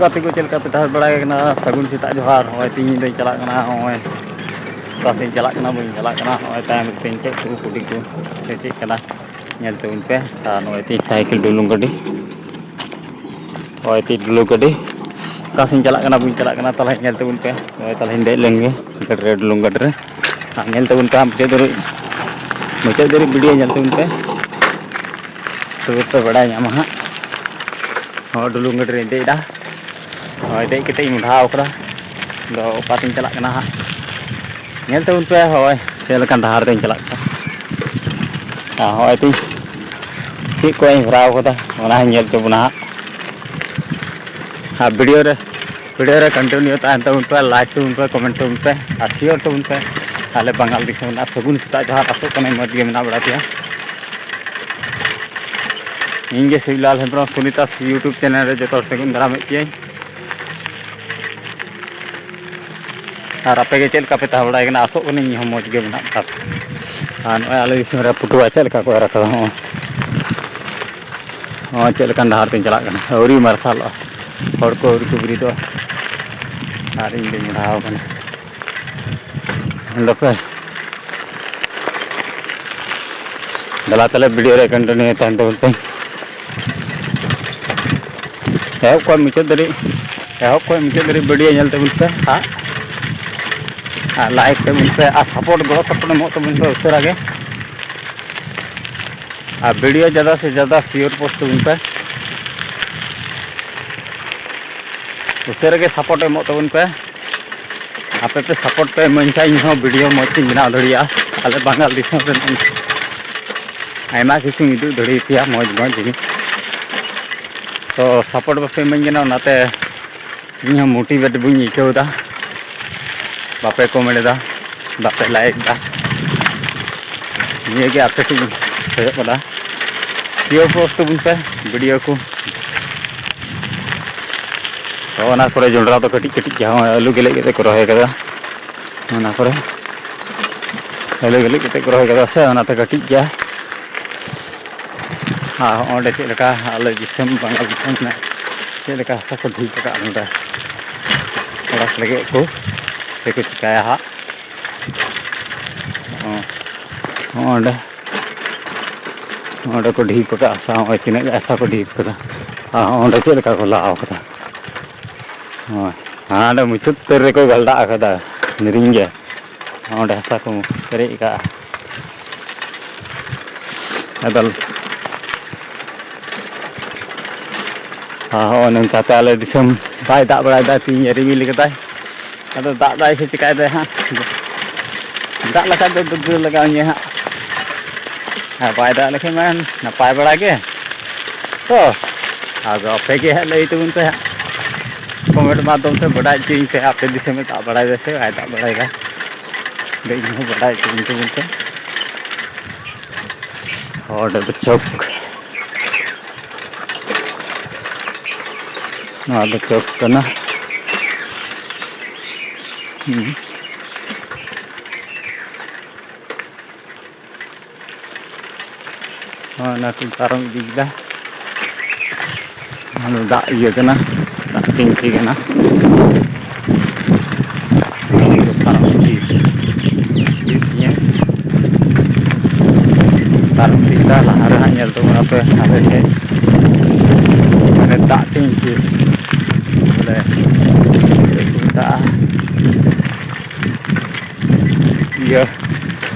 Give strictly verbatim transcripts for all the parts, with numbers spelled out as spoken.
ᱜᱟᱛᱮ ᱠᱚ, ᱪᱮᱫ ᱞᱮᱠᱟ ᱯᱮ ᱛᱟᱦᱮᱸ ᱵᱟᱲᱟᱭ ᱠᱟᱱᱟ? ᱥᱟᱹᱜᱩᱱ ᱥᱮᱛᱟᱜ ᱡᱚᱦᱟᱨ᱾ ᱱᱚᱜᱼᱚᱭ ᱛᱤᱦᱤᱧ ᱫᱚᱧ ᱪᱟᱞᱟᱜ ᱠᱟᱱᱟ, ᱱᱚᱜᱼᱚᱭ ᱚᱠᱟ ᱥᱮᱫ ᱤᱧ ᱪᱟᱞᱟᱜ ᱠᱟᱱᱟ ᱵᱟᱹᱧ ᱪᱟᱞᱟᱜ ᱠᱟᱱᱟ᱾ ᱱᱚᱜᱼᱚᱭ ᱛᱟᱭᱚᱢ ᱨᱮ ᱛᱤᱧ ᱪᱮᱫ ᱠᱚ ᱠᱩᱰᱤ ᱠᱚ ᱥᱮ ᱪᱮᱫ ᱠᱟᱱᱟ, ᱧᱮᱞ ᱛᱟᱵᱚᱱ ᱯᱮ᱾ ᱟᱨ ᱱᱚᱜᱼᱚᱭ ᱛᱤᱧ ᱥᱟᱭᱠᱮᱞ ᱰᱩᱞᱩᱝ ᱜᱟᱹᱰᱤ, ᱱᱚᱜᱼᱚᱭ ᱛᱤᱧ ᱰᱩᱞᱩᱝ ᱜᱟᱹᱰᱤ, ᱚᱠᱟ ᱥᱮᱫ ᱤᱧ ᱪᱟᱞᱟᱜ ᱠᱟᱱᱟ ᱵᱟᱹᱧ ᱪᱟᱞᱟᱜ ᱠᱟᱱᱟ, ᱛᱟᱦᱚᱞᱮ ᱧᱮᱞ ᱛᱟᱵᱚᱱ ᱯᱮ᱾ ᱱᱚᱜᱼᱚᱭ ᱛᱟᱦᱚᱞᱮᱧ ᱫᱮᱡ ᱞᱮᱱ ᱜᱮ ᱜᱟᱹᱰᱤ ᱨᱮ, ᱰᱩᱞᱩᱝ ᱜᱟᱹᱰᱤ ᱨᱮ᱾ ᱟᱨ ᱧᱮᱞ ᱛᱟᱵᱚᱱ ᱯᱮ ᱢᱩᱪᱟᱹᱫ ᱫᱷᱟᱹᱨᱤᱡ, ᱢᱩᱪᱟᱹᱫ ᱫᱷᱟᱹᱨᱤᱡ ᱵᱷᱤᱰᱤᱭᱳ ᱧᱮᱞ ᱛᱟᱵᱚᱱ ᱯᱮ, ᱛᱚᱵᱮ ᱯᱮ ᱵᱟᱲᱟᱭ ᱧᱟᱢᱟ ᱦᱟᱸᱜ᱾ ᱱᱚᱜᱼᱚᱭ ᱰᱩᱞᱩᱝ ᱜᱟᱹᱰᱤ ᱨᱮᱧ ᱫᱮᱡ ᱮᱫᱟ᱾ ᱦᱳᱭ, ᱫᱮᱡ ᱠᱟᱛᱮ ᱤᱧ ᱢᱚᱰᱷᱟᱣ ᱠᱟᱫᱟ᱾ ᱟᱫᱚ ᱚᱠᱟᱛᱤᱧ ᱪᱟᱞᱟᱜ ᱠᱟᱱᱟ ᱦᱟᱸᱜ, ᱧᱮᱞ ᱛᱟᱵᱚᱱ ᱯᱮ᱾ ᱦᱳᱭ, ᱪᱮᱫ ᱞᱮᱠᱟᱱ ᱰᱟᱦᱟᱨ ᱛᱤᱧ ᱪᱟᱞᱟᱜ ᱠᱟᱱᱟ᱾ ᱟᱨ ᱦᱚᱸᱜᱼᱚᱭ ᱛᱤᱧ ᱪᱮᱫ ᱠᱚᱧ ᱵᱷᱚᱨᱟᱣ ᱠᱟᱫᱟ, ᱚᱱᱟ ᱦᱚᱸᱧ ᱧᱮᱞ ᱦᱚᱪᱚ ᱵᱚᱱᱟ ᱦᱟᱸᱜ᱾ ᱟᱨ ᱵᱷᱤᱰᱤᱭᱳ ᱨᱮ, ᱵᱷᱤᱰᱤᱭᱳ ᱨᱮ ᱠᱚᱱᱴᱤᱱᱤᱭᱩ ᱛᱟᱦᱮᱱ ᱛᱟᱵᱚᱱ ᱯᱮ, ᱞᱟᱭᱤᱠ ᱛᱟᱵᱚᱱ ᱯᱮ, ᱠᱚᱢᱮᱱᱴ ᱛᱟᱵᱚᱱ ᱯᱮ ᱟᱨ ᱥᱮᱭᱟᱨ ᱛᱟᱵᱚᱱ ᱯᱮ᱾ ᱟᱞᱮ ᱵᱟᱝᱜᱟᱞ ᱫᱤᱥᱚᱢ ᱨᱮᱱᱟᱜ ᱥᱟᱹᱜᱩᱱ ᱥᱮᱛᱟᱜ ᱡᱚᱦᱟᱨ, ᱟᱥᱚᱜ ᱠᱟᱹᱱᱟᱹᱧ ᱢᱚᱡᱽ ᱜᱮ ᱢᱮᱱᱟᱜ ᱵᱟᱲᱟ ᱯᱮᱭᱟ᱾ ᱤᱧ ᱜᱮ ᱥᱤᱵᱞᱟᱞ ᱦᱮᱢᱵᱨᱚᱢ, ᱥᱩᱱᱤᱛᱟᱥ YouTube ᱪᱮᱱᱮᱞ ᱨᱮ ᱡᱚᱛᱚ ᱦᱚᱲ ᱥᱟᱹᱜᱩᱱ ᱫᱟᱨᱟᱢᱮᱫ ᱯᱮᱭᱟᱹᱧ᱾ ᱟᱨ ᱟᱯᱮ ᱜᱮ ᱪᱮᱫ ᱞᱮᱠᱟ ᱯᱮ ᱛᱟᱦᱮᱸ ᱵᱟᱲᱟᱭ ᱠᱟᱱᱟ? ᱟᱥᱚᱜ ᱠᱟᱹᱱᱟᱹᱧ ᱤᱧ ᱦᱚᱸ ᱢᱚᱡᱽ ᱜᱮ ᱢᱮᱱᱟᱜ ᱯᱮᱭᱟ᱾ ᱟᱨ ᱱᱚᱜᱼᱚᱭ ᱟᱞᱮ ᱫᱤᱥᱚᱢ ᱨᱮ ᱯᱟᱹᱴᱩᱣᱟᱹ ᱪᱮᱫ ᱞᱮᱠᱟ ᱠᱚ ᱮᱨ ᱟᱠᱟᱫᱟ, ᱦᱚᱸᱜᱼᱚᱭ᱾ ᱦᱚᱸᱜᱼᱚᱭ ᱪᱮᱫ ᱞᱮᱠᱟᱱ ᱰᱟᱦᱟᱨ ᱛᱤᱧ ᱪᱟᱞᱟᱜ ᱠᱟᱱᱟ, ᱟᱹᱣᱨᱤ ᱢᱟᱨᱥᱟᱞᱚᱜᱼᱟ, ᱦᱚᱲ ᱠᱚ ᱟᱹᱣᱨᱤ ᱠᱚ ᱵᱮᱨᱮᱫᱚᱜᱼᱟ ᱟᱨ ᱤᱧ ᱫᱩᱧ ᱢᱚᱰᱷᱟᱣ ᱠᱟᱱᱟ᱾ ᱫᱮᱞᱟ ᱛᱟᱦᱞᱮ ᱵᱷᱤᱰᱤᱭᱳ ᱨᱮ ᱠᱚᱱᱴᱤᱱᱤᱭᱩ ᱛᱟᱦᱮᱱ ᱛᱟᱵᱚᱱ ᱯᱮ᱾ ᱮᱦᱚᱵ ᱠᱷᱚᱱ ᱢᱩᱪᱟᱹᱫ ᱫᱷᱟᱹᱨᱤᱡ, ᱮᱦᱚᱵ ᱠᱷᱚᱱ ᱢᱩᱪᱟᱹᱫ ᱫᱷᱟᱹᱨᱤᱡ ᱵᱷᱤᱰᱤᱭᱳ ᱧᱮᱞ ᱛᱟᱵᱚᱱ ᱯᱮ ᱦᱟᱸᱜ᱾ ᱟᱨ ᱞᱟᱭᱤᱠ ᱛᱟᱵᱚᱱ ᱯᱮ ᱟᱨ ᱥᱟᱯᱳᱨᱴ, ᱜᱚᱲᱚ ᱥᱟᱯᱳᱨᱴ ᱮᱢᱚᱜ ᱛᱟᱵᱚᱱ ᱯᱮ ᱩᱥᱟᱹᱨᱟ ᱜᱮ᱾ ᱟᱨ ᱵᱷᱤᱰᱤᱭᱳ ᱡᱟᱫᱟ ᱥᱮ ᱡᱟᱫᱟ ᱥᱮᱭᱟᱨ ᱯᱳᱥᱴ ᱛᱟᱵᱚᱱ ᱯᱮ, ᱩᱥᱟᱹᱨᱟ ᱜᱮ ᱥᱟᱯᱳᱨᱴ ᱮᱢᱚᱜ ᱛᱟᱵᱚᱱ ᱯᱮ᱾ ᱟᱯᱮ ᱯᱮ ᱥᱟᱯᱳᱨᱴ ᱯᱮ ᱤᱢᱟᱹᱧ ᱠᱷᱟᱱ ᱤᱧ ᱦᱚᱸ ᱵᱷᱤᱰᱤᱭᱳ ᱢᱚᱡᱽ ᱛᱤᱧ ᱵᱮᱱᱟᱣ ᱫᱟᱲᱮᱭᱟᱜᱼᱟ᱾ ᱟᱞᱮ ᱵᱟᱝᱜᱟᱞ ᱫᱤᱥᱚᱢ ᱨᱮᱱ ᱟᱭᱢᱟ ᱠᱤᱪᱷᱩᱧ ᱩᱫᱩᱜ ᱫᱟᱲᱮᱭᱟᱯᱮᱭᱟ, ᱢᱚᱡᱽ ᱢᱚᱡᱽ ᱡᱤᱱᱤᱥ᱾ ᱛᱚ ᱥᱟᱯᱳᱨᱴ ᱵᱟᱯᱮ ᱤᱢᱟᱹᱧ ᱠᱟᱱᱟ, ᱚᱱᱟᱛᱮ ᱤᱧ ᱦᱚᱸ ᱢᱳᱴᱤᱵᱷᱮᱴ ᱵᱟᱹᱧ ᱟᱹᱭᱠᱟᱹᱣ ᱮᱫᱟ᱾ ᱵᱟᱯᱮ ᱠᱚᱢᱮᱱᱴ ᱮᱫᱟ, ᱵᱟᱯᱮ ᱞᱟᱭᱤᱠ ᱮᱫᱟ᱾ ᱱᱤᱭᱟᱹ ᱜᱮ ᱟᱯᱮ ᱴᱷᱮᱱ ᱤᱧ ᱠᱷᱚᱡᱚᱜ ᱠᱟᱱᱟ, ᱥᱮᱭᱟᱨ ᱯᱳᱥᱴ ᱛᱟᱵᱚᱱ ᱯᱮ ᱵᱷᱤᱰᱤᱭᱳ ᱠᱚ᱾ ᱛᱚ ᱚᱱᱟ ᱠᱚᱨᱮ ᱡᱚᱱᱰᱨᱟ ᱫᱚ ᱠᱟᱹᱴᱤᱡ ᱠᱟᱹᱴᱤᱡ ᱜᱮᱭᱟ, ᱦᱚᱸᱜᱼᱚᱭ ᱟᱹᱞᱩ ᱜᱮᱞᱮᱡ ᱠᱟᱛᱮ ᱠᱚ ᱨᱚᱦᱚᱭ ᱠᱟᱫᱟ᱾ ᱚᱱᱟ ᱠᱚᱨᱮ ᱟᱹᱞᱩ ᱜᱮᱞᱮᱡ ᱠᱟᱛᱮ ᱠᱚ ᱨᱚᱦᱚᱭ ᱠᱟᱫᱟ ᱥᱮ, ᱚᱱᱟᱛᱮ ᱠᱟᱹᱴᱤᱡ ᱜᱮᱭᱟ᱾ ᱟᱨ ᱦᱚᱸᱜᱼᱚᱸᱰᱮ ᱪᱮᱫ ᱞᱮᱠᱟ ᱟᱞᱮ ᱫᱤᱥᱚᱢ, ᱵᱟᱝᱜᱟᱞ ᱫᱤᱥᱚᱢ ᱨᱮᱱᱟᱜ ᱪᱮᱫ ᱞᱮᱠᱟ ᱦᱟᱥᱟ ᱠᱚ ᱰᱷᱤᱯ ᱟᱠᱟᱫ ᱱᱚᱰᱮ᱾ ᱚᱲᱟᱜ ᱞᱟᱹᱜᱤᱫ ᱠᱚ ᱪᱮᱫ ᱠᱚ ᱪᱤᱠᱟᱹᱭᱟ ᱦᱟᱸᱜ᱾ ᱦᱚᱸ, ᱦᱚᱸ, ᱚᱸᱰᱮ, ᱚᱸᱰᱮ ᱠᱚ ᱰᱷᱤᱯ ᱟᱠᱟᱫ ᱦᱟᱥᱟ, ᱦᱚᱸᱜᱼᱚᱭ ᱛᱤᱱᱟᱹᱜ ᱜᱟᱱ ᱦᱟᱥᱟ ᱠᱚ ᱰᱷᱤᱯ ᱟᱠᱟᱫᱟ᱾ ᱟᱨ ᱚᱸᱰᱮ ᱪᱮᱫ ᱞᱮᱠᱟ ᱠᱚ ᱞᱟᱣ ᱟᱠᱟᱫᱟ᱾ ᱦᱳᱭ, ᱦᱟᱸᱰᱮ ᱢᱩᱪᱟᱹᱫ ᱩᱛᱟᱹᱨ ᱨᱮᱠᱚ ᱜᱟᱞᱰᱟᱜ ᱟᱠᱟᱫᱟ, ᱱᱤᱨᱤᱧ ᱜᱮ᱾ ᱚᱸᱰᱮ ᱦᱟᱥᱟ ᱠᱚ ᱯᱮᱨᱮᱡ ᱟᱠᱟᱫᱼᱟ᱾ ᱟᱫᱚ ᱦᱚᱸᱜᱼᱚᱭ ᱱᱚᱝᱠᱟᱛᱮ ᱟᱞᱮ ᱫᱤᱥᱚᱢ ᱵᱟᱭ ᱫᱟᱜ ᱵᱟᱲᱟᱭᱮᱫᱟ, ᱛᱤᱦᱤᱧ ᱨᱤᱢᱤᱞ ᱠᱟᱫᱟᱭ᱾ ᱟᱫᱚ ᱫᱟᱜ ᱫᱟᱭ ᱥᱮ ᱪᱤᱠᱟᱭ ᱫᱟᱭ ᱦᱟᱸᱜ? ᱫᱟᱜ ᱞᱮᱠᱷᱟᱡ ᱫᱚ ᱰᱩᱵᱟᱹ ᱞᱟᱜᱟᱣ ᱤᱧᱟᱹ ᱦᱟᱸᱜ, ᱟᱨ ᱵᱟᱭ ᱫᱟᱜ ᱞᱮᱠᱷᱟᱱ ᱢᱟ ᱱᱟᱯᱟᱭ ᱵᱟᱲᱟ ᱜᱮ᱾ ᱛᱚ ᱟᱫᱚ ᱟᱯᱮ ᱜᱮ ᱦᱟᱸᱜ ᱞᱟᱹᱭ ᱛᱟᱵᱚᱱ ᱯᱮ ᱦᱟᱸᱜ, ᱠᱚᱢᱮᱱᱴ ᱢᱟᱫᱽᱫᱷᱚᱢ ᱛᱮ ᱵᱟᱰᱟᱭ ᱦᱚᱪᱚᱧ ᱯᱮ, ᱟᱯᱮ ᱫᱤᱥᱚᱢᱮ ᱫᱟᱜ ᱵᱟᱲᱟᱭᱮᱫᱟ ᱥᱮ ᱵᱟᱭ ᱫᱟᱜ ᱵᱟᱲᱟᱭᱮᱫᱟ᱾ ᱟᱫᱚ ᱤᱧ ᱦᱚᱸ ᱵᱟᱰᱟᱭ ᱦᱚᱪᱚᱧ ᱛᱟᱵᱚᱱ ᱯᱮ᱾ ᱦᱚᱲ ᱫᱚ ᱪᱚᱠ, ᱱᱚᱣᱟ ᱫᱚ ᱪᱚᱠ ᱠᱟᱱᱟ᱾ ᱦᱩᱸ᱾ ᱦᱚᱸ, ᱚᱱᱟ ᱠᱚ ᱯᱟᱨᱚᱢ ᱤᱫᱤ ᱠᱮᱫᱟ᱾ ᱚᱱᱟ ᱫᱚ ᱫᱟᱜ ᱤᱭᱟᱹ ᱠᱟᱱᱟ, ᱫᱟᱜ ᱴᱮᱝᱠᱤ ᱠᱟᱱᱟ᱾ ᱯᱟᱨᱚᱢ ᱤᱫᱤ ᱦᱩᱭᱩᱜ ᱛᱤᱧᱟᱹ᱾ ᱯᱟᱨᱚᱢ ᱤᱫᱤ ᱠᱮᱫᱟ᱾ ᱞᱟᱦᱟ ᱨᱮ ᱦᱟᱸᱜ ᱧᱮᱞ ᱛᱟᱵᱚᱱ ᱟᱯᱮ ᱟᱞᱮ ᱴᱷᱮᱡ ᱢᱟᱱᱮ ᱫᱟᱜ ᱴᱮᱝᱠᱤ ᱵᱚᱞᱮ ᱪᱮᱫ ᱠᱚ ᱢᱮᱛᱟᱜᱼᱟ, ᱤᱭᱟᱹ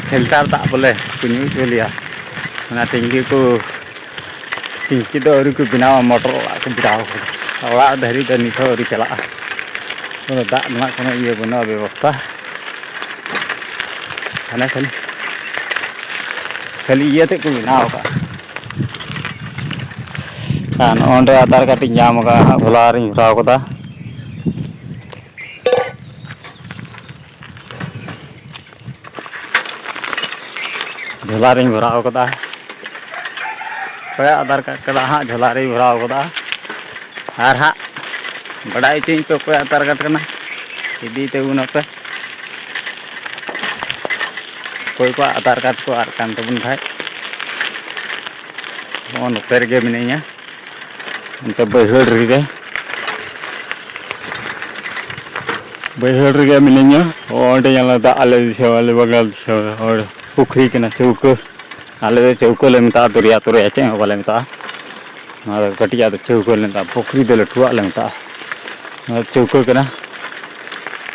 ᱯᱷᱤᱞᱴᱟᱨ ᱫᱟᱜ ᱵᱚᱞᱮ ᱠᱚ ᱧᱩ ᱦᱚᱪᱚ ᱞᱮᱭᱟ᱾ ᱚᱱᱟ ᱴᱮᱝᱠᱤ ᱠᱚ, ᱴᱮᱝᱠᱤ ᱫᱚ ᱟᱹᱣᱨᱤ ᱠᱚ ᱵᱮᱱᱟᱣᱟ, ᱢᱚᱴᱚᱨ ᱚᱲᱟᱜ ᱠᱚ ᱵᱮᱱᱟᱣ ᱠᱟᱫᱟ᱾ ᱚᱲᱟᱜ ᱫᱷᱟᱹᱨᱤᱡ ᱫᱚ ᱱᱤᱛ ᱦᱚᱸ ᱟᱹᱣᱨᱤ ᱪᱟᱞᱟᱜᱼᱟ᱾ ᱠᱳᱱᱳ ᱫᱟᱜ ᱨᱮᱱᱟᱜ ᱠᱳᱱᱳ ᱤᱭᱟᱹ ᱵᱟᱹᱱᱩᱜᱼᱟ, ᱵᱮᱵᱚᱥᱛᱷᱟ᱾ ᱦᱟᱱᱮ ᱠᱷᱟᱹᱞᱤ, ᱠᱷᱟᱹᱞᱤ ᱤᱭᱟᱹ ᱛᱮᱫ ᱠᱚ ᱵᱮᱱᱟᱣ ᱟᱠᱟᱫᱼᱟ᱾ ᱟᱨ ᱱᱚᱜᱼᱚ ᱱᱚᱰᱮ ᱟᱫᱷᱟᱨ ᱠᱟᱨᱰ ᱤᱧ ᱧᱟᱢ ᱟᱠᱟᱫᱼᱟ ᱦᱟᱸᱜ, ᱡᱷᱚᱞᱟ ᱨᱤᱧ ᱵᱷᱚᱨᱟᱣ ᱠᱟᱫᱟ᱾ ᱡᱷᱚᱞᱟ ᱨᱤᱧ ᱵᱷᱚᱨᱟᱣ ᱠᱟᱫᱟ᱾ ᱚᱠᱚᱭᱟᱜ ᱟᱫᱷᱟᱨ ᱠᱟᱨᱰ ᱠᱟᱱᱟ ᱦᱟᱸᱜ, ᱡᱷᱚᱞᱟ ᱨᱤᱧ ᱵᱷᱚᱨᱟᱣ ᱠᱟᱫᱟ᱾ ᱟᱨ ᱦᱟᱸᱜ ᱵᱟᱰᱟᱭ ᱦᱚᱪᱚᱧ ᱯᱮ ᱚᱠᱚᱭᱟᱜ ᱟᱫᱷᱟᱨ ᱠᱟᱨᱰ ᱠᱟᱱᱟ, ᱤᱫᱤᱭ ᱛᱟᱵᱚᱱᱟᱯᱮ᱾ ᱚᱠᱚᱭ ᱠᱚᱣᱟᱜ ᱟᱫᱷᱟᱨ ᱠᱟᱨᱰ ᱠᱚ ᱟᱫ ᱠᱟᱱ ᱛᱟᱵᱚᱱ ᱠᱷᱟᱡ, ᱱᱚᱜᱼᱚ ᱱᱚᱛᱮ ᱨᱮᱜᱮ ᱢᱤᱱᱟᱹᱧᱟ, ᱚᱱᱛᱮ ᱵᱟᱹᱭᱦᱟᱹᱲ ᱨᱮᱜᱮ᱾ ᱵᱟᱹᱭᱦᱟᱹᱲ ᱨᱮᱜᱮ ᱢᱤᱱᱟᱹᱧᱟ᱾ ᱚᱸᱰᱮ ᱧᱮᱞ ᱢᱮ, ᱫᱟᱜ ᱟᱞᱮ ᱫᱤᱥᱚᱢ, ᱟᱞᱮ ᱵᱟᱝᱜᱟᱞ ᱫᱤᱥᱚᱢ ᱦᱚᱲ ᱯᱩᱠᱷᱨᱤ ᱠᱟᱱᱟ, ᱪᱟᱹᱣᱠᱟᱹ᱾ ᱟᱞᱮ ᱫᱚ ᱪᱟᱹᱣᱠᱟᱹ ᱞᱮ ᱢᱮᱛᱟᱜᱼᱟ, ᱫᱚᱨᱭᱟ ᱛᱚᱨᱭᱟ ᱪᱮᱫ ᱦᱚᱸ ᱵᱟᱞᱮ ᱢᱮᱛᱟᱜᱼᱟ᱾ ᱱᱚᱣᱟ ᱫᱚ ᱠᱟᱹᱴᱤᱡ ᱟᱜ ᱫᱚ ᱪᱟᱹᱣᱠᱟᱹ ᱞᱮ ᱢᱮᱛᱟᱜᱼᱟ, ᱯᱩᱠᱷᱨᱤ ᱫᱚ ᱞᱟᱹᱴᱩᱣᱟᱜ ᱞᱮ ᱢᱮᱛᱟᱜᱼᱟ᱾ ᱱᱚᱣᱟ ᱫᱚ ᱪᱟᱹᱣᱠᱟᱹ ᱠᱟᱱᱟ᱾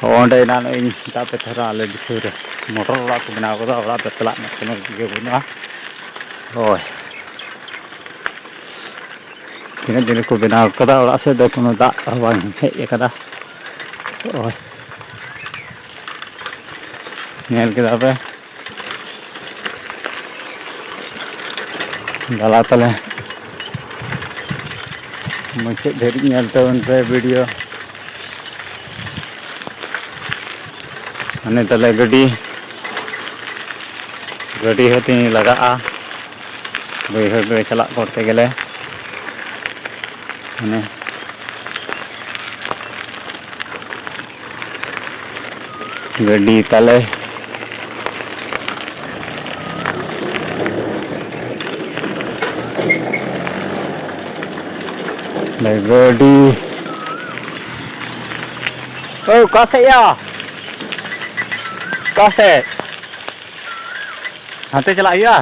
ᱚᱸᱰᱮ ᱮᱱᱟᱱ ᱤᱧ ᱢᱮᱛᱟᱜ ᱯᱮ ᱛᱟᱦᱮᱱᱟ, ᱟᱞᱮ ᱫᱤᱥᱚᱢ ᱨᱮ ᱢᱚᱴᱚᱨ ᱚᱲᱟᱜ ᱠᱚ ᱵᱮᱱᱟᱣ ᱠᱟᱫᱟ, ᱚᱲᱟᱜ ᱫᱚ ᱪᱟᱞᱟᱜ ᱨᱮᱱᱟᱜ ᱠᱳᱱᱳ ᱤᱭᱟᱹ ᱵᱟᱹᱱᱩᱜᱼᱟ᱾ ᱦᱳᱭ, ᱛᱤᱱᱟᱹᱜ ᱫᱤᱱ ᱨᱮᱠᱚ ᱵᱮᱱᱟᱣ ᱠᱟᱫᱟ, ᱚᱲᱟᱜ ᱥᱮᱫ ᱫᱚ ᱠᱳᱱᱳ ᱫᱟᱜ ᱦᱚᱸ ᱵᱟᱝ ᱦᱮᱡ ᱟᱠᱟᱫᱟ᱾ ᱦᱳᱭ, ᱧᱮᱞ ᱠᱮᱫᱟ ᱯᱮ᱾ ᱫᱟᱞᱟ ᱛᱟᱞᱮ ᱢᱩᱪᱟᱹᱫ ᱫᱷᱟᱹᱨᱤᱡ ᱧᱮᱞ ᱛᱟᱵᱚᱱ ᱯᱮ ᱵᱷᱤᱰᱤᱭᱳ᱾ ᱦᱟᱱᱮ ᱛᱟᱞᱮ ᱜᱟᱹᱰᱤ, ᱜᱟᱹᱰᱤ ᱦᱚᱸ ᱛᱤᱧ ᱞᱟᱜᱟᱜᱼᱟ ᱵᱟᱹᱭᱦᱟᱹᱲ ᱨᱮ ᱪᱟᱞᱟᱜ ᱠᱚᱨᱛᱮ ᱜᱮᱞᱮ᱾ ᱦᱟᱱᱮ ᱜᱟᱹᱰᱤ ᱛᱟᱞᱮ᱾ ᱜᱟᱹᱰᱤ᱾ ᱳ, ᱚᱠᱟ ᱥᱮᱫ ᱭᱟ? ᱚᱠᱟ ᱥᱮᱫ? ᱦᱟᱱᱛᱮ ᱪᱟᱞᱟᱜ ᱦᱩᱭᱩᱜᱼᱟ?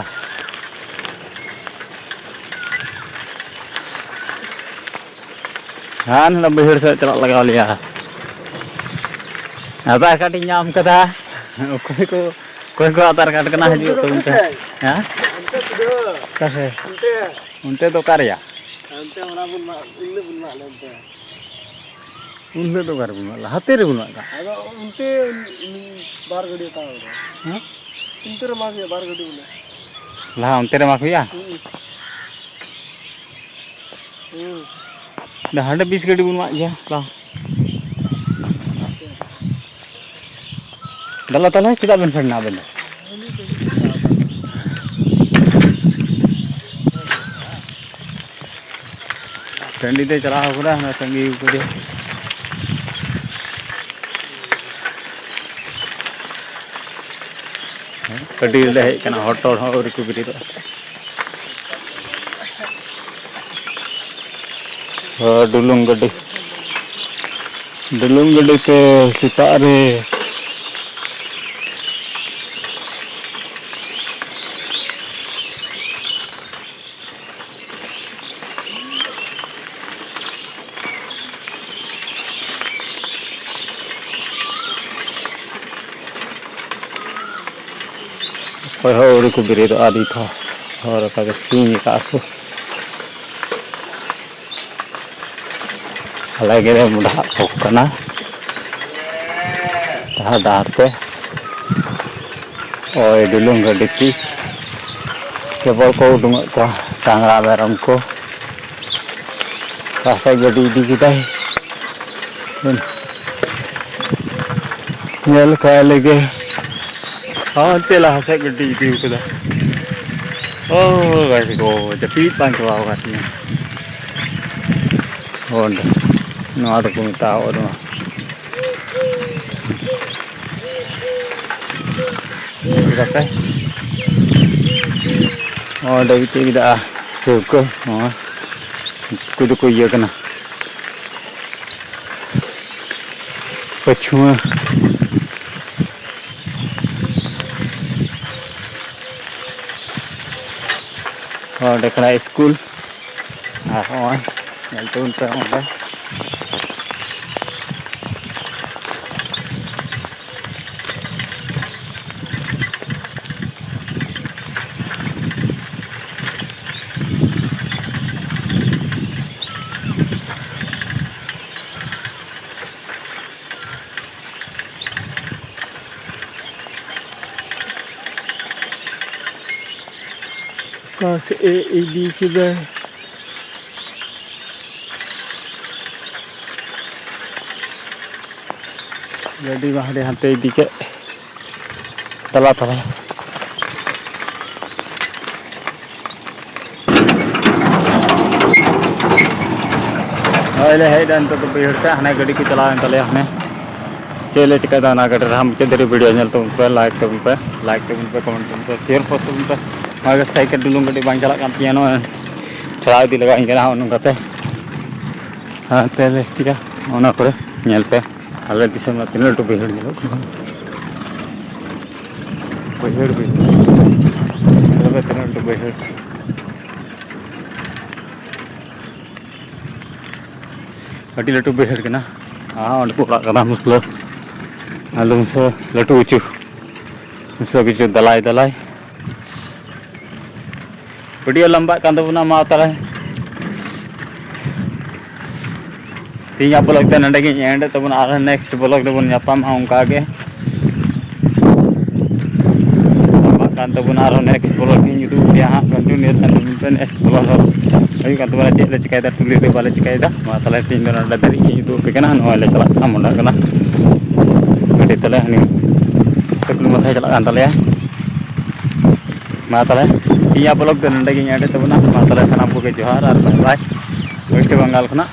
ᱦᱮᱸ, ᱱᱚᱰᱮ ᱵᱟᱹᱭᱦᱟᱹᱲ ᱥᱮᱫ ᱪᱟᱞᱟᱜ ᱞᱟᱜᱟᱣ ᱞᱮᱭᱟ᱾ ᱟᱫᱷᱟᱨ ᱠᱟᱨᱰ ᱤᱧ ᱧᱟᱢ ᱠᱟᱫᱟ᱾ ᱚᱠᱚᱭ ᱠᱚ, ᱚᱠᱚᱭ ᱠᱚ ᱟᱫᱷᱟᱨ ᱠᱟᱨᱰ ᱠᱟᱱᱟ, ᱦᱤᱡᱩᱜ ᱛᱟᱵᱚᱱ ᱯᱮ᱾ ᱦᱮᱸ? ᱚᱱᱛᱮ ᱫᱚ ᱚᱠᱟ ᱨᱮᱭᱟ? ᱚᱱᱛᱮ ᱚᱱᱟ ᱵᱚᱱ ᱢᱟᱜ, ᱩᱱ ᱦᱤᱞᱳᱜ ᱵᱚᱱ ᱢᱟᱜ ᱞᱮᱱ ᱛᱮ᱾ ᱩᱱ ᱦᱤᱞᱳᱜ ᱫᱚ ᱚᱠᱟ ᱨᱮᱵᱚᱱ ᱢᱟᱜ ᱞᱮᱫᱟ? ᱦᱟᱛᱮ ᱨᱮᱵᱚᱱ ᱢᱟᱜ ᱞᱮᱫᱟ᱾ ᱟᱫᱚ ᱚᱱᱛᱮ ᱩᱱᱤ ᱵᱟᱨ ᱜᱟᱹᱰᱤ ᱦᱟᱛᱟᱣ ᱠᱟᱫᱟ᱾ ᱦᱮᱸ? ᱚᱱᱛᱮ ᱨᱮ ᱢᱟᱜ ᱦᱩᱭᱩᱜᱼᱟ, ᱵᱟᱨ ᱜᱟᱹᱰᱤ ᱵᱚᱞᱮ᱾ ᱞᱟᱦᱟ ᱚᱱᱛᱮ ᱨᱮ ᱢᱟᱜ ᱦᱩᱭᱩᱜᱼᱟ? ᱦᱩᱸ᱾ ᱦᱩᱸ᱾ ᱦᱟᱸᱰᱮ ᱵᱤᱥ ᱜᱟᱹᱰᱤ ᱵᱚᱱ ᱢᱟᱜ ᱜᱮᱭᱟ, ᱞᱟᱦᱟ᱾ ᱫᱮᱞᱟ ᱛᱟᱦᱞᱮ, ᱪᱮᱫᱟᱜ ᱵᱮᱱ ᱯᱷᱮᱰ ᱮᱱᱟ ᱟᱵᱮᱱ ᱫᱚ? ᱴᱟᱺᱰᱤ ᱛᱮ ᱪᱟᱞᱟᱣ ᱠᱟᱱᱟ, ᱦᱟᱱᱟ ᱛᱟᱺᱜᱤ ᱠᱟᱫᱮᱭᱟ᱾ ᱴᱟᱺᱰᱤ ᱨᱮᱞᱮ ᱦᱮᱡ ᱠᱟᱱᱟ, ᱦᱚᱲ ᱴᱚᱲ ᱦᱚᱸ ᱟᱹᱣᱨᱤ ᱠᱚ ᱵᱮᱨᱮᱫᱚᱜᱼᱟ᱾ ᱦᱳᱭ, ᱰᱩᱞᱩᱝ ᱜᱟᱹᱰᱤ᱾ ᱰᱩᱞᱩᱝ ᱜᱟᱹᱰᱤ ᱛᱮ ᱥᱮᱛᱟᱜ ᱨᱮ᱾ ᱚᱠᱚᱭ ᱦᱚᱸ ᱟᱹᱣᱨᱤ ᱠᱚ ᱵᱮᱨᱮᱫᱚᱜᱼᱟ ᱱᱤᱛ ᱦᱚᱸ᱾ ᱦᱚᱨ ᱚᱠᱟ ᱜᱮ ᱥᱤᱧ ᱟᱠᱟᱫᱼᱟ ᱠᱚ᱾ ᱟᱞᱮ ᱜᱮᱞᱮ ᱢᱚᱰᱷᱟᱜ ᱠᱚ ᱠᱟᱱᱟ ᱰᱟᱦᱟᱨ ᱰᱟᱦᱟᱨ ᱛᱮ᱾ ᱳᱭ ᱰᱩᱞᱩᱝ ᱜᱟᱹᱰᱤ ᱛᱮ ᱠᱮᱵᱚᱞ ᱠᱚ ᱩᱰᱩᱝᱮᱫ ᱠᱚᱣᱟ ᱰᱟᱝᱨᱟ ᱢᱮᱨᱚᱢ ᱠᱚ᱾ ᱚᱠᱟ ᱥᱮᱫ ᱜᱟᱹᱰᱤ ᱤᱫᱤ ᱠᱮᱫᱟᱭ᱾ ᱧᱮᱞ ᱠᱟᱭ ᱞᱮᱜᱮ᱾ ᱦᱟᱱᱛᱮ ᱞᱟᱦᱟ ᱥᱮᱫ ᱜᱟᱹᱰᱤ ᱤᱫᱤ ᱠᱟᱫᱟ᱾ ᱳ ᱜᱟᱭ ᱜᱳ, ᱡᱟᱹᱯᱤᱫ ᱵᱟᱝ ᱪᱟᱵᱟᱣ ᱟᱠᱟᱫ ᱛᱤᱧᱟᱹ᱾ ᱚᱸᱰᱮ, ᱱᱚᱣᱟ ᱫᱚᱠᱚ ᱢᱮᱛᱟᱣᱟᱜᱼᱟ ᱱᱚᱣᱟ᱾ ᱧᱮᱞ ᱠᱟᱛᱮ ᱚᱸᱰᱮ ᱢᱤᱫᱴᱮᱡ ᱢᱮᱱᱟᱜᱼᱟ ᱪᱟᱹᱣᱠᱟᱹ᱾ ᱱᱚᱣᱟ ᱩᱱᱠᱩ ᱫᱚᱠᱚ ᱤᱭᱟᱹ ᱠᱟᱱᱟ, ᱯᱟᱹᱪᱷᱩᱣᱟᱹ᱾ ᱚᱸᱰᱮ ᱠᱟᱱᱟ ᱥᱠᱩᱞ᱾ ᱟᱨ ᱦᱚᱸᱜᱼᱚᱭ ᱧᱮᱞ ᱛᱟᱵᱚᱱ ᱯᱮ ᱚᱸᱰᱮ᱾ ᱚᱠᱟ ᱥᱮᱫ ᱮ ᱤᱫᱤ ᱠᱮᱫᱟᱭ? ᱜᱟᱹᱰᱤ ᱢᱟ ᱦᱟᱸᱰᱮ ᱦᱟᱱᱛᱮ ᱤᱫᱤ ᱠᱮᱫ᱾ ᱛᱟᱞᱟ ᱛᱟᱞᱟ᱾ ᱦᱳᱭ ᱞᱮ ᱦᱮᱡ ᱮᱱᱟ ᱱᱤᱛᱚᱜ ᱫᱚ ᱵᱟᱹᱭᱦᱟᱹᱲ ᱥᱮᱫ, ᱦᱟᱱᱮ ᱜᱟᱹᱰᱤ ᱠᱚ ᱪᱟᱞᱟᱣᱮᱱ ᱛᱟᱞᱮᱭᱟ ᱦᱟᱱᱮ᱾ ᱪᱮᱫ ᱞᱮ ᱪᱤᱠᱟᱹᱭᱮᱫᱟ ᱚᱱᱟ ᱜᱟᱹᱰᱤ ᱨᱮ, ᱢᱩᱪᱟᱹᱫ ᱫᱷᱟᱹᱨᱤᱡ ᱵᱷᱤᱰᱤᱭᱳ ᱧᱮᱞ ᱛᱟᱵᱚᱱ ᱯᱮ, ᱞᱟᱭᱤᱠ ᱛᱟᱵᱚᱱ ᱯᱮ, ᱞᱟᱭᱤᱠ ᱛᱟᱵᱚᱱ ᱯᱮ, ᱠᱚᱢᱮᱱᱴ ᱛᱟᱵᱚᱱ ᱯᱮ, ᱥᱮᱭᱟᱨ ᱯᱳᱥᱴ ᱛᱟᱵᱚᱱ ᱯᱮ᱾ ᱚᱱᱟ ᱜᱮ ᱥᱟᱭᱠᱮᱞ ᱰᱩᱞᱩᱝ ᱜᱟᱹᱰᱤ ᱵᱟᱝ ᱪᱟᱞᱟᱜ ᱠᱟᱱ ᱛᱤᱧᱟᱹ, ᱱᱚᱜᱼᱚᱭ ᱴᱷᱮᱞᱟᱣ ᱤᱫᱤ ᱞᱟᱜᱟᱣ ᱤᱧ ᱠᱟᱱᱟ ᱦᱚᱸᱜᱼᱚ ᱱᱚᱝᱠᱟᱛᱮ᱾ ᱦᱟᱱᱛᱮ ᱞᱮ ᱤᱫᱤᱭᱟ ᱚᱱᱟ ᱠᱚᱨᱮ᱾ ᱧᱮᱞ ᱯᱮ, ᱟᱞᱮ ᱫᱤᱥᱚᱢ ᱨᱮᱱᱟᱜ ᱛᱤᱱᱟᱹᱜ ᱞᱟᱹᱴᱩ ᱵᱟᱹᱭᱦᱟᱹᱲ ᱧᱮᱞᱚᱜ ᱠᱟᱱᱟ᱾ ᱵᱟᱹᱭᱦᱟᱹᱲ, ᱵᱟᱹᱭᱦᱟᱹᱲ᱾ ᱧᱮᱞ ᱯᱮ ᱛᱤᱱᱟᱹᱜ ᱞᱟᱹᱴᱩ ᱵᱟᱹᱭᱦᱟᱹᱲ᱾ ᱟᱹᱰᱤ ᱞᱟᱹᱴᱩ ᱵᱟᱹᱭᱦᱟᱹᱲ ᱠᱟᱱᱟ᱾ ᱟᱨ ᱚᱸᱰᱮ ᱠᱚ ᱚᱲᱟᱜ ᱠᱟᱱᱟ ᱢᱩᱥᱞᱟᱹ᱾ ᱟᱫᱚ ᱢᱩᱥᱞᱟᱹ ᱞᱟᱹᱴᱩ ᱩᱪᱩ᱾ ᱢᱩᱥᱞᱟᱹ ᱵᱤᱪᱩ ᱫᱟᱞᱟᱭ ᱫᱟᱞᱟᱭ᱾ ᱵᱷᱤᱰᱤᱭᱳ ᱞᱟᱢᱵᱟᱜ ᱠᱟᱱ ᱛᱟᱵᱚᱱᱟ, ᱢᱟ ᱛᱟᱦᱚᱞᱮ᱾ ᱛᱮᱦᱮᱧᱟᱜ ᱵᱞᱚᱜ ᱫᱚ ᱱᱚᱸᱰᱮ ᱜᱤᱧ ᱮᱱᱰ ᱮᱫ ᱛᱟᱵᱚᱱᱟ, ᱟᱨᱦᱚᱸ ᱱᱮᱠᱥᱴ ᱵᱞᱚᱜ ᱨᱮᱵᱚᱱ ᱧᱟᱯᱟᱢᱟ ᱚᱱᱠᱟ ᱜᱮ᱾ ᱞᱟᱢᱵᱟᱜ ᱠᱟᱱ ᱛᱟᱵᱚᱱᱟ, ᱟᱨᱦᱚᱸ ᱱᱮᱠᱥᱴ ᱵᱞᱚᱜ ᱤᱧ ᱩᱫᱩᱜ ᱟᱯᱮᱭᱟ ᱦᱟᱸᱜ, ᱠᱚᱱᱴᱤᱱᱤᱭᱩ ᱛᱟᱦᱮᱱ ᱛᱟᱵᱚᱱ ᱯᱮ ᱱᱮᱠᱥᱴ ᱵᱞᱚᱜ ᱦᱚᱸ᱾ ᱦᱩᱭᱩᱜ ᱠᱟᱱ ᱛᱟᱵᱚᱱᱟ ᱪᱮᱫ ᱞᱮ ᱪᱤᱠᱟᱹᱭᱮᱫᱟ, ᱴᱩᱞᱤ ᱨᱮ ᱵᱟᱞᱮ ᱪᱤᱠᱟᱹᱭᱮᱫᱟ᱾ ᱢᱟ ᱛᱟᱦᱚᱞᱮ ᱛᱮᱦᱮᱧ ᱫᱚ ᱱᱚᱸᱰᱮ ᱫᱷᱟᱹᱨᱤᱡ ᱜᱤᱧ ᱩᱫᱩᱜ ᱟᱯᱮ ᱠᱟᱱᱟ, ᱱᱚᱜᱼᱚᱭ ᱞᱮ ᱪᱟᱞᱟᱜ ᱠᱟᱱᱟ, ᱢᱚᱸᱰᱷᱟ ᱠᱟᱱᱟ ᱜᱟᱹᱰᱤ ᱛᱟᱞᱮ, ᱦᱟᱹᱱᱤ ᱯᱮᱴᱨᱳᱞ ᱢᱟᱛᱷᱟᱭ ᱪᱟᱞᱟᱜ ᱠᱟᱱ ᱛᱟᱞᱮᱭᱟ᱾ ᱢᱟ ᱛᱟᱦᱚᱞᱮ ᱛᱮᱦᱮᱧᱟᱜ ᱵᱞᱚᱜ ᱫᱚ ᱱᱚᱸᱰᱮ ᱜᱤᱧ ᱮᱱᱰ ᱮᱫ ᱛᱟᱵᱚᱱᱟ᱾ ᱢᱟ ᱛᱟᱦᱚᱞᱮ ᱥᱟᱱᱟᱢ ᱠᱚᱜᱮ ᱡᱚᱦᱟᱨ ᱟᱨ ᱵᱟᱭ ᱵᱟᱭ᱾ ᱳᱭᱮᱥᱴ ᱵᱮᱝᱜᱟᱞ ᱠᱷᱚᱱᱟᱜ